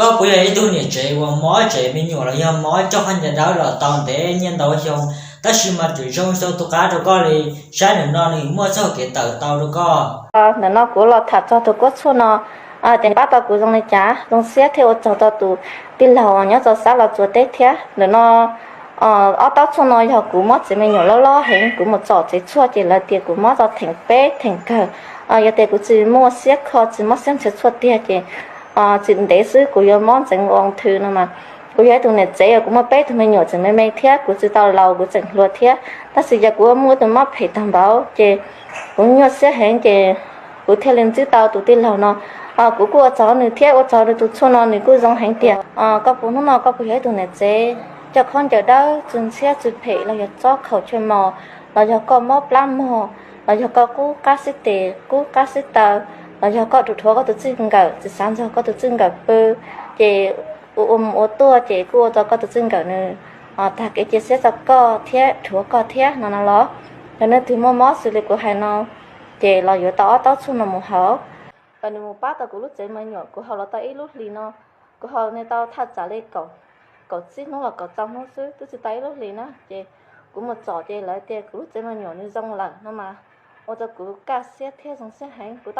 Koj puas yog ib tug niam tsev uas mob tsev me nyuam los yog mob coj qhov ncauj dawb los tau ntev nyiaj ntau xyoo, tab sis mas tseem zoo xyoo tus qab rau koj li? Saib ntawm no nws muaj txoj kev tawm tau rau koj. Ntawm no kuv los tham txog tus kuab tshuaj no, ces pab tau kuv zoo li cas? Zoo siab thiab ua tsaug rau tus tij laug nyob rau sab Los Tsuas teb thiab. Ntawm no ob taub tshuaj no yog kuv mob tsev me nyuam loj loj heev, kuv mus tsom tsev tshuaj ces lawv tias kuv mob rau theem peb theem kawg. Yog tias kuv tsis muaj siab kho, tsis mob siab nrhiav tshuaj tiag ces tsis ntev xwb kuv yuav mob ntxeev ua thwv no mas. Kuv yog ib tug niam tsev uas kuv muaj peb tug me nyuam tseem me me thiab kuv tsis tau laus, kuv tseem hluas thiab, tab sis yog kuv muaj tus mob phem tag npaum ces kuv nyuaj siab heev ces kuv thiaj li ntsib tau tus tij laug no. Kuv kuj ua tsaug nws thiab ua tsaug nws tus tshuaj no nws kuj zoo heev tiag. Koj puas, hnub no koj puas yog ib tug niam tsev coj khaub ncaws dawb, tsw ntshiab tsw phem los yog tsob khaum tshuaj mos, los yog koj mob plab mog, los yog koj qub qab xib tes qub qab xib taw, los yog koj dhuav koj tus txij nkawm tsis xav nrog koj tus txij nkawm pw, ces ua mus ua tuaj ces kuj ua rau koj tus txij nkawm nws tag kev cia siab rau koj thiab dhuav koj thiab no no los? Yog leej twg muaj mob xws li kuv hais no ces los yuav tau ob taub tshuaj no mus haus. Kom nws mus pab tau kuv lub tsev me nyuam, kuv haus los tau ib lub hlis no, kuv haus nws tau thaj tsam li kaum tsib hnub los kaum rau hnub xwb, twb tsis tau ib lub hlis na ces kuv mus tsom ces lawv tias kuv lub tsev me nyuam nws zoo lawm no mas, ua rau kuv kaj siab thiab zoo siab heev. Kuv